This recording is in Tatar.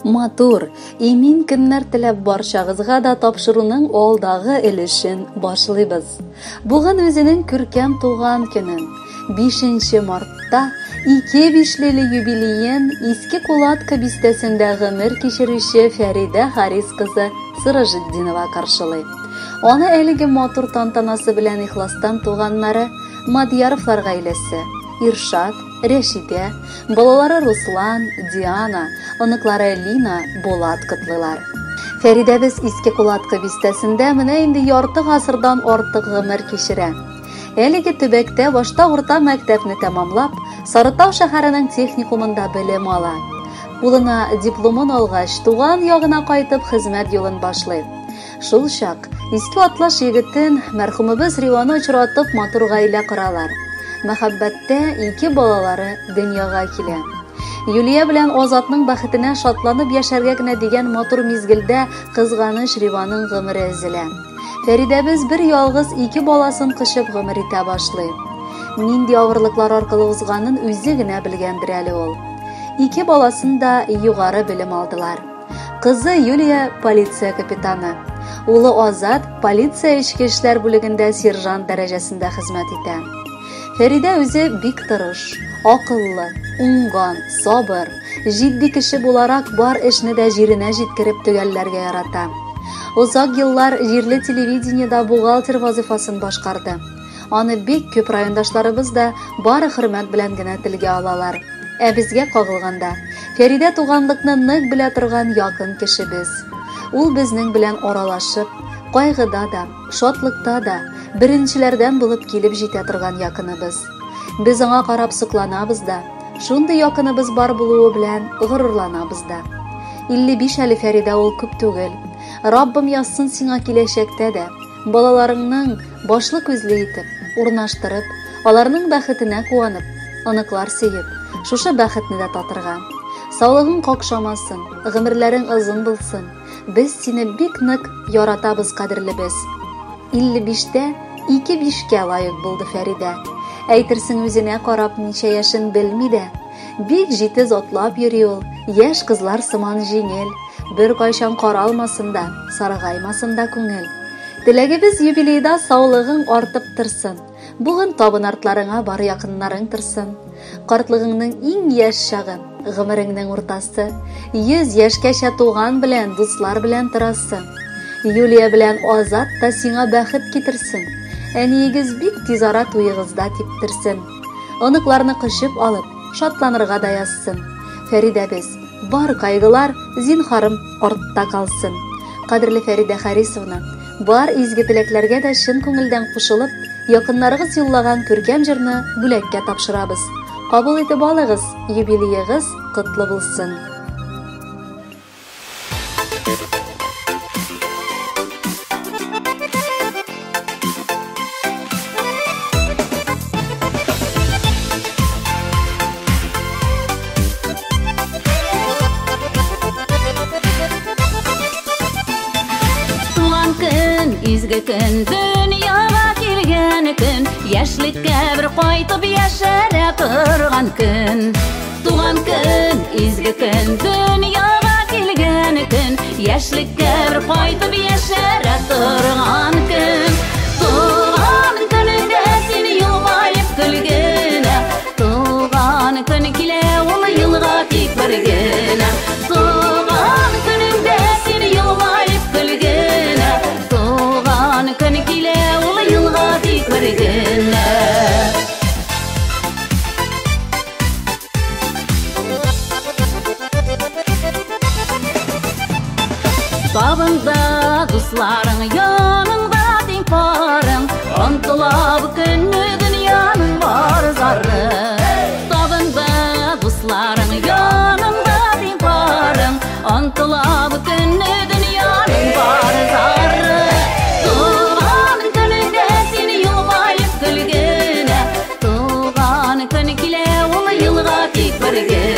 Матур, имин көннәр теләп барчагызга да тапшыруның алдагы өлешен башлыйбыз. Бүген үзенең күркәм туган көнен, 5 мартта ике бишлеле юбилеен Иске Кулатка бистәсендә гомер кичерүче Фәридә Харис кызы Сыражетдинова каршылый. Аны әлеге матур тантанасы белән ихластан туганнары Мадьяровлар гаиләсе, Иршат, Рәшидә, балалары Руслан, Диана, оныклары Лина, Булат котлыйлар. Фәридәбез Иске Кулатка бистәсендә менә инде ярты гасырдан артык гомер кичерә. Әлеге төбәктә башта урта мәктәпне тәмамлап, Сарытау шәһәренең техникумында белем ала. Кулына дипломын алгач, туган ягына кайтып хезмәт юлын башлый. Шул чак Иске Атлаш егетен, мәрхүмебез Риваны очратып, матур гаилә коралар. Мәхәббәттә ике балалары дөньяга килә. Юлия белән Азатның бәхетенә шатланып яшәргә генә дигән матур мизгелдә кызганыч Риваның гомере өзелә. Фәридәбез бер ялгыз ике баласын кочып гомер итә башлый. Нинди авырлыклар аркылы узганын үзе генә белгәндер әле ул. Ике баласын да югары белем алдылар. Кызы Юлия полиция капитаны. Улы Азат полиция эчке эшләр бүлегендә сержант дәрәҗәсендә хезмәт итә. Фәридә үзе бик тырыш, акыллы, уңган, сабыр, җитди кеше буларак бар эшне дә җиренә җиткереп төгәлләргә ярата. Озак еллар җирле телевидениедә бухгалтер вазифасын башкарды. Аны бик күп райондашларыбыз да бары хөрмәт белән генә телгә алалар. Ә безгә кагылганда, Фәридә туганлыкны нык белә торган якын кешебез. Ул безнең белән аралашып, кайгыда да, шатлыкта да беренчеләрдән булып килеп җитә торган якыныбыз. Без аңа карап сокланабыз да, шундый якыныбыз бар булуы белән горурланабыз да. 55 әле Фәридә ул күп түгел. Раббым язсын сиңа киләчәктә дә, балаларыңның башлы-күзле итеп, урнаштырып, аларның бәхетенә куанып, оныклар сөеп, шушы бәхетне дә татырга. Саулыгың какшамасын, гомерләрең озын булсын. Без сине бик нык яратабыз, кадерлебез. 55-тә ике бишкә лаек булды Фәридә. Әйтерсең үзенә карап ничә яшен белми дә. Бик җитез атлап йөри ул, яшь кызлар сыман җиңел. Бер кайчан каралмасын да, саргаймасын да күңел. Теләгебез юбилейда саулыгың артып торсын. Бүген табын артларыңа бар якыннарың торсын. Картлыгыңның иң яшь чагы, гомереңнең уртасы. 100 яшькәчә туган белән, дуслар белән торасы. Юлия белән Азат та сиңа бәхет китерсен. Әниегез бик тиз ара туегызда типтерсен. Оныкларны кочып алып, шатланырга да язсын. Фәридәбез, бар кайгылар зинһарым артта калсын. Кадерле Фәридә Харисовна, бар изге теләкләргә дә чын күңелдән кушылып, якыннарыгыз юллаган күркәм җырны бүләккә тапшырабыз. Кабул итеп алыгыз, юбилеегыз котлы булсын. Туган көн, изге көн, дөньяга килгән көн, яшьлеккә бер кайтып яшәрә торган көн. Туган көн, изге көн, дөньяга килгән көн, яшьлеккә бер кайтып яшәрә торган көн. Туган көнеңдә син елмаеп көлгенә, туган көн килә ул елга тик бер генә. Туган көнеңдә син елмаеп көлгенә, туган көн килә ул елга тик бер генә. Табында дусларың, яныңда тиң парың, онтыла бу көнне дөньяның бар зары. Табында дусларың, яныңда тиң парың, онтыла бу көнне дөньяның бар зары. Туган көнеңдә син елмаеп көлгенә, туган көн килә ул елга тик бер генә.